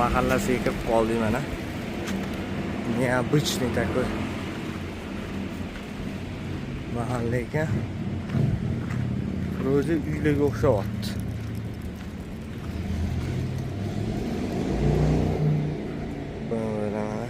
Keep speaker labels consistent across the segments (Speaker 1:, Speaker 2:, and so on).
Speaker 1: Mahallasiga kirib qoldik mana. Необычный такой mahalla ekan. Вроде uylarga o'xshayapti. Böyle mana.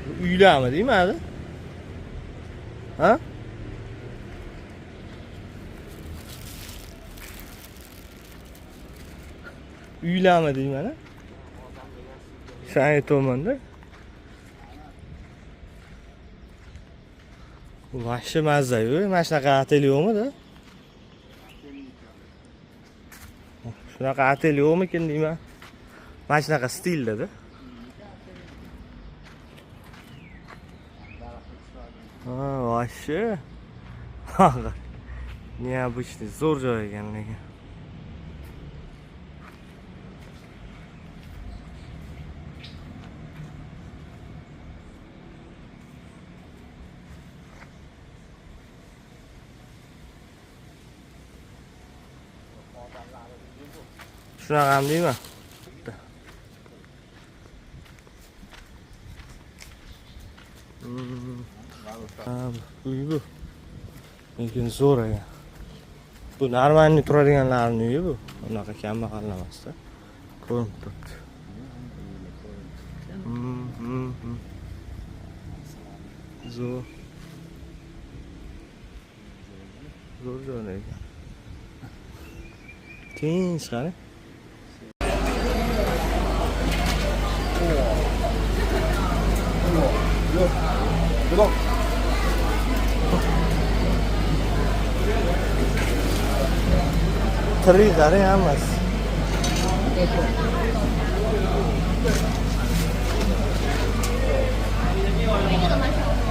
Speaker 1: Bu uylarmi deymi hali? Ha? Uylarmi deyman a? San aytyapmanda. Bu вообще mazza-yu. Mana shunaqa otel yo'qmidi? Shunaqa otel yo'qmikin deyman. Mana shunaqa stilda-da. Ha, вообще. Необычный, zo'r joy ekan lekin. Shunaqami deyman. Ha, uy bu. Lekin zo'r ekan. Bu нормальный turadiganlarning uyi bu. Unaqa kambag'al emasda. Ko'rinib turibdi. Zo'r. Zo'r joy ekan. Tinch qara.
Speaker 2: 不动。
Speaker 1: Tirik qarang hammasi.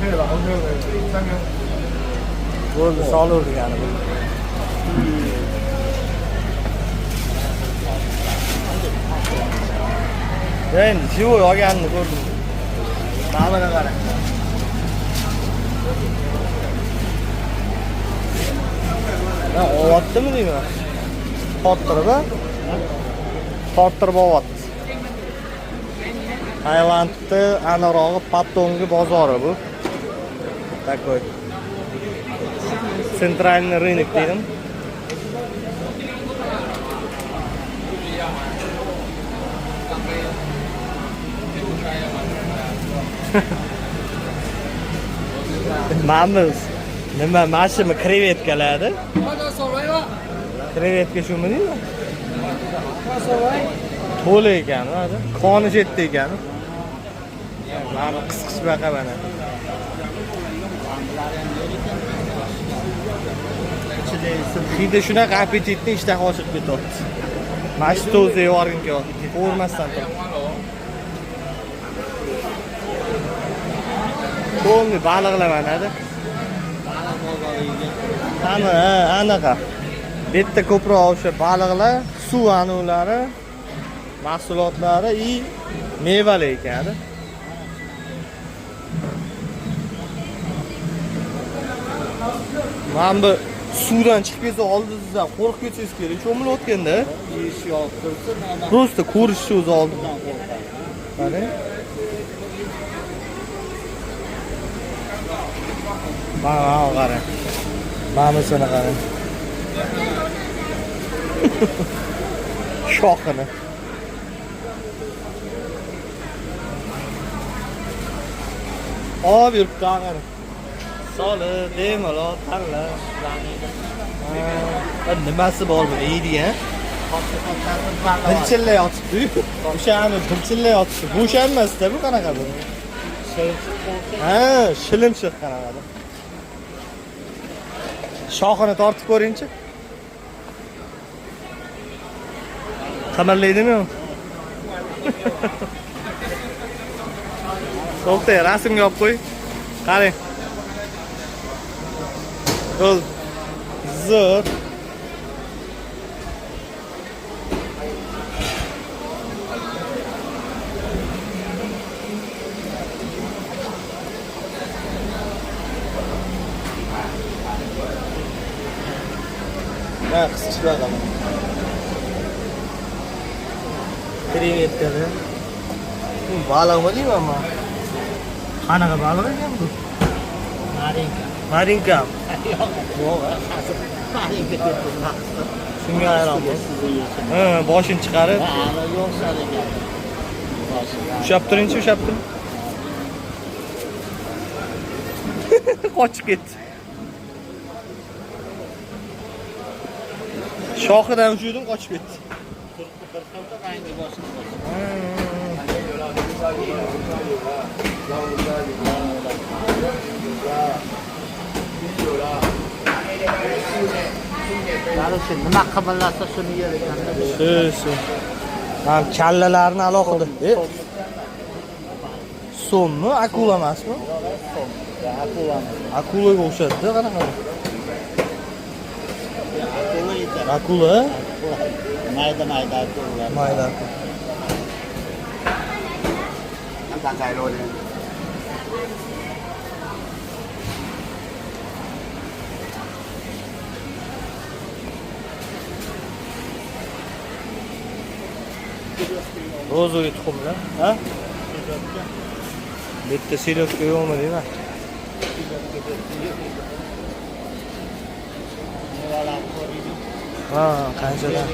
Speaker 2: 可以了吧？OK OK，三根。
Speaker 1: Bo'ldi, solurdik ana bu. Endi живой olganini ko'rdim. Mana qara. Ha, olyaptimi deyman. Torttirib, a? Torttirib olyapti. Tailandni anarog'i Patongi bozori bu. Такой. Центральный рынок dedim. Mana nima, mana shumi krevetkalardi? Krevetka shumi deymi? To'la ekan, hozir. Qoni chetda ekan. Mana qisqichbaqa mana. Hidi shunaqa appetitni ishtaha ochib ketyapti. Mana shu to'zni yuborgim kelyapti. Ko'rmasdan turib. Полный baliqlar manada. Hamma, ha, anaqa. Bu yerda ko'proq o'sha baliqlar, suv anuvlari, mahsulotlari и mevali ekan. Mana bu suvdan chiqib ketsa oldingizdan qo'rqib ketsangiz kerak, cho'milayotganda.
Speaker 2: Yeyish yo'q tursin, odam
Speaker 1: Просто ko'rishni o'zi oldin.
Speaker 2: qo'rqadi.
Speaker 1: Qani? Mana mana qarang. Mana bunisini qarang. Shoxini. Olib yuribdi qarang. Solib, bemalol tanla. Ha, nimasi bor buni yeydigan? Bilchillay yotibdi. O'shani bilchillay yotibdi. Bo'shanmasda bu qanaqadir. Ha, shilimshiq qanaqadir. Shoxini tortib ko'ringchi. Qimirlaydimi? To'xtang, rasmga olib qo'y. Qarang. Bo'ldi. Zo'r. Ha, qisqichbaqa. Krevetkalar. Bu baliqmi deyman man? Qanaqa baliq ekan bu?
Speaker 3: Marinka.
Speaker 1: Marinka.
Speaker 3: Yo'q.
Speaker 1: Yo'q,
Speaker 3: Marinka deb turmoqchi.
Speaker 1: Shunga hayron. Ha, boshini chiqarib.
Speaker 3: Ana yo'q ekan.
Speaker 1: Ushlab turingchi, ushlab turing. Qochib ketdi. Shoxidan ushlaydim, qochib ketdi.
Speaker 3: Bir xilda rangi boshqa. Короче, nima qimillasa shuni yer ekanda.
Speaker 1: Shu, shu. Ham kallalarni alohida. So'mmi, akula emasmi?
Speaker 3: Akulani.
Speaker 1: Akulaga o'xshadi-da, qanaqa?
Speaker 3: Akula ekan.
Speaker 1: Akula?
Speaker 3: Mayda mayda akulalar.
Speaker 1: Mayda akula.
Speaker 2: น้ำตาลทรายโลนึง
Speaker 1: Розовый tuxumlar, ha? Bu yerda selyotka yo'qmi deyman.
Speaker 3: Mevalar ko'raylik.
Speaker 1: Ha, qanchadan?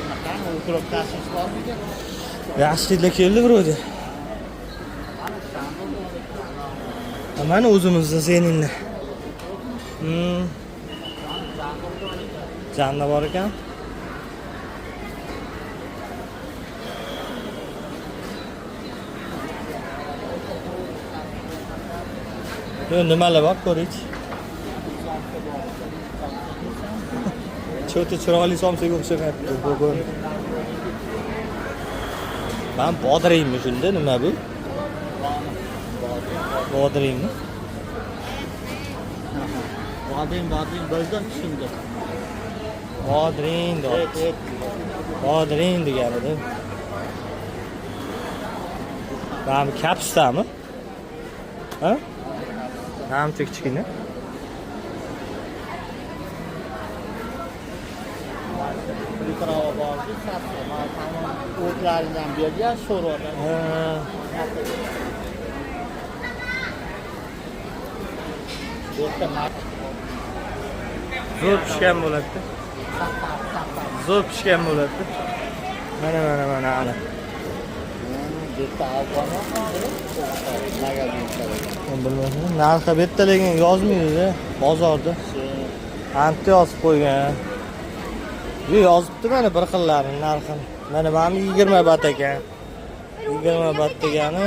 Speaker 3: Укроп tashish bormidi?
Speaker 1: Yaxshi hidlar keldi вроде. Mana o'zimizni Zeninni. Janna bor ekan. Yo, nimalar bor ko'raylik. Cho'ti chiroyli somsaga o'xshamayapti bugun. Man bodringmi shunda nima bu? Bodringmi?
Speaker 3: Bodring, bodring bildim, tushundim.
Speaker 1: Bodring
Speaker 3: Evet,
Speaker 1: deyapti.
Speaker 3: evet.
Speaker 1: Bodring deganida. Mana bu kapustami? Ha? Namcha kichkina.
Speaker 3: Priprava bordi, satdi. Mana tamom o'tlarini ham bergan, so'radi.
Speaker 1: Ha.
Speaker 3: Bu yerda
Speaker 1: Zo'r pishgan bo'ladi. Zo'r pishgan bo'ladi. Mana mana mana ana.
Speaker 3: Bu yerda afg'on magazin.
Speaker 1: Bilmadim. Narxi bu yerda lekin yozmaydi-da bozorda. Anti yozib qo'ygan. Bu yozibdi mana bir xillarini narxini. Mana bu 20 bat ekan. 20 bat degani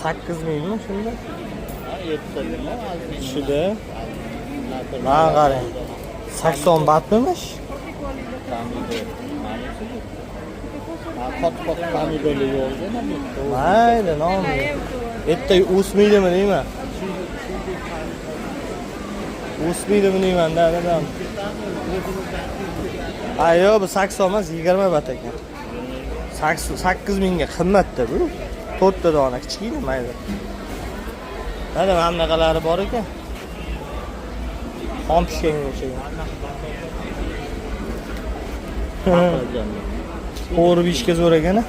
Speaker 1: 8 mingmi shunda? Shuda. Mana qarang. 80 batmimish?
Speaker 3: Qot qot pomidorli yo'q bu yerda.
Speaker 1: Mayli, nomi. Yerda o'smaydimi deyman. O'smaydimi deyman-da, dadam. Ha, yo'q, bu 80 emas, 20 bat ekan. 8 mingga qimmatda bu. 4 ta dona kichkina mayda. Mana mana bunaqalari bor ekan. Xom pishganga o'xshagan. Qo'rib yeyishga zo'r ekan. A?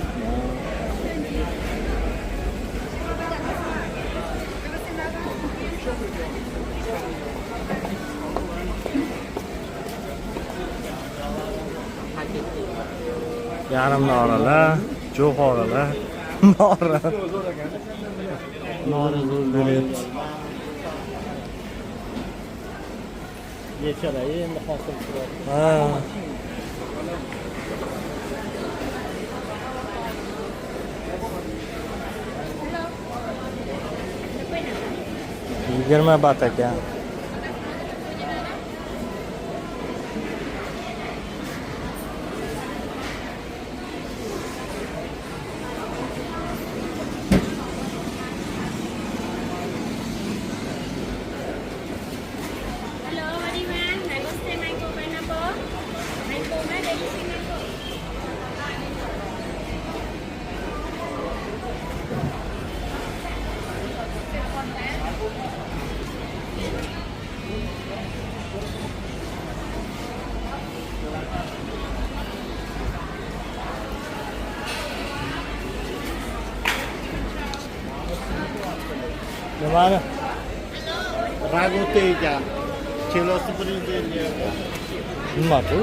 Speaker 1: Yarim noralar, jo'xorilar, nora.
Speaker 3: Nori zo'r.
Speaker 1: Bo'lyapti.
Speaker 3: Bechora endi hosil chiqyapti.
Speaker 1: Ha. 20 bat ekan.
Speaker 4: Hello, everyone. Namaste, mango pineapple. Mango, ma, delicious mango.
Speaker 1: Nimani?
Speaker 3: Raguta ekan. Kilosi 150 yevro.
Speaker 1: Nima bu?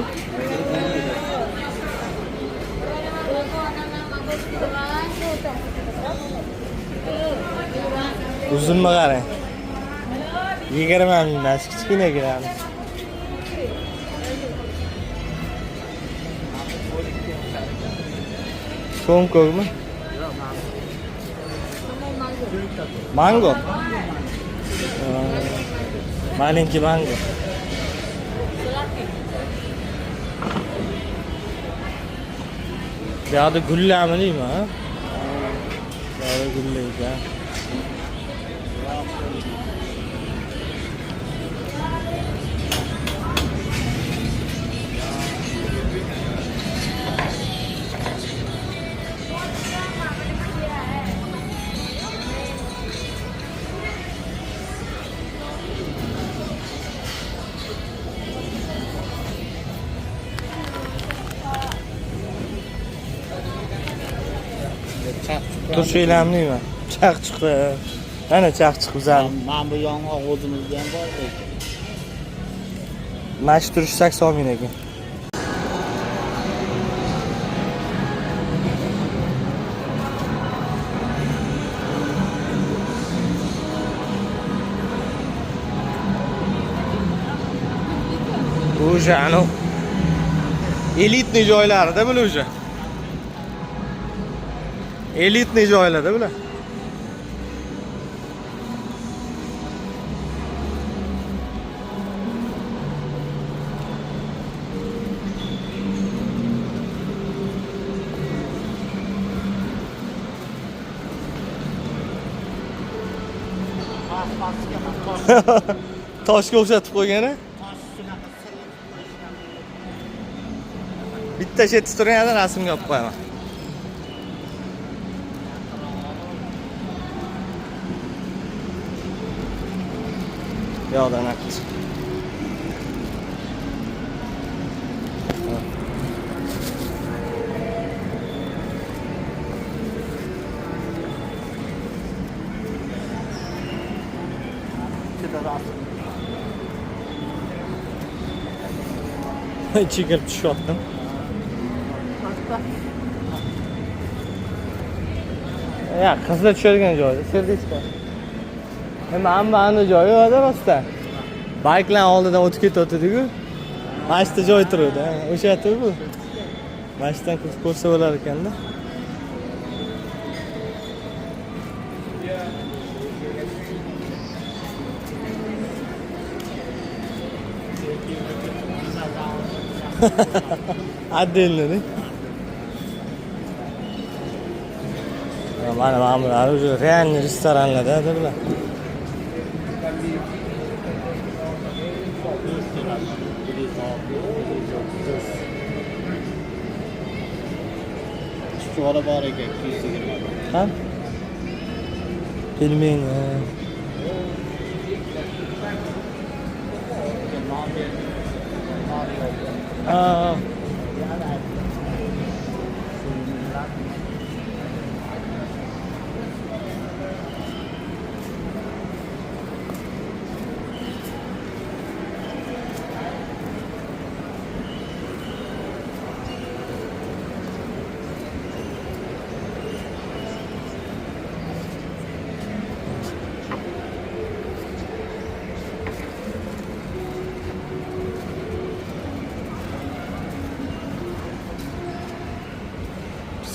Speaker 1: Uzumni qarang. 20 mingdan kichkinagina. So'mko'kmi? Mango. Маленький mango. Bu yoqda gullami deyman, ha? Bu yoqda gulli ekan. Turshaklarmi deyman. Chaqchiq. Mana chaqchiq bizani.
Speaker 3: Mana bu yong'oq o'zimizda ham bor lekin.
Speaker 1: Mana shu turish 80 ming ekan. Bu уже anu элитный joylarida bular уже. Элитный joylarda bular.
Speaker 3: Pastga ham tosh.
Speaker 1: Toshga o'xshatib qo'ygan a?
Speaker 3: Tosh shunaqa sirli qo'yishgan.
Speaker 1: Bitta chetda turgan rasmga olib qo'yaman. Bu yoqdan aql.
Speaker 3: Ichida rasm.
Speaker 1: Ichiga kirib tushyaptim. Ya, qizlar tushadigan joyi, сердечко. Nima, amma joyi yo'q rostdan. Bayklar oldidan o'tib ketayotdi-ku. Mana shu yerda joy turuvdi. Ha, o'sha yerda bu. Mana shu yerdan ko'rsa bo'lar ekanda. Отдельно, да? Mana bular уже реальный restoranlarda bular.
Speaker 3: Chuchvora bor ekan 220.
Speaker 1: Ha? Pelmen. Ha.
Speaker 3: Non berdi. Non yo'q.
Speaker 1: Ha.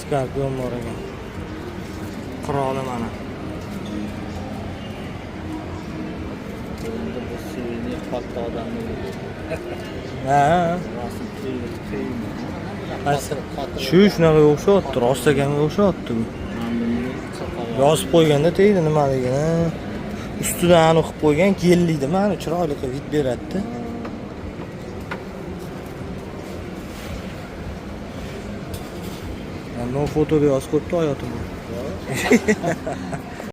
Speaker 1: Skorpion bor ekan. Quroli mana.
Speaker 3: Endi bu suvenir katta odamni
Speaker 1: Ha.
Speaker 3: rasm qiyin qiyin.
Speaker 1: Shu shunaqa o'xshatdi, rostaganga o'xshatdi bu. Yozib qo'yganda tegdi nimaligini. Ustidan aniq qilib qo'ygan, gellikdi mana chiroyli qilib hid beradi. No fotoda yozib qo'yibdi oyotim.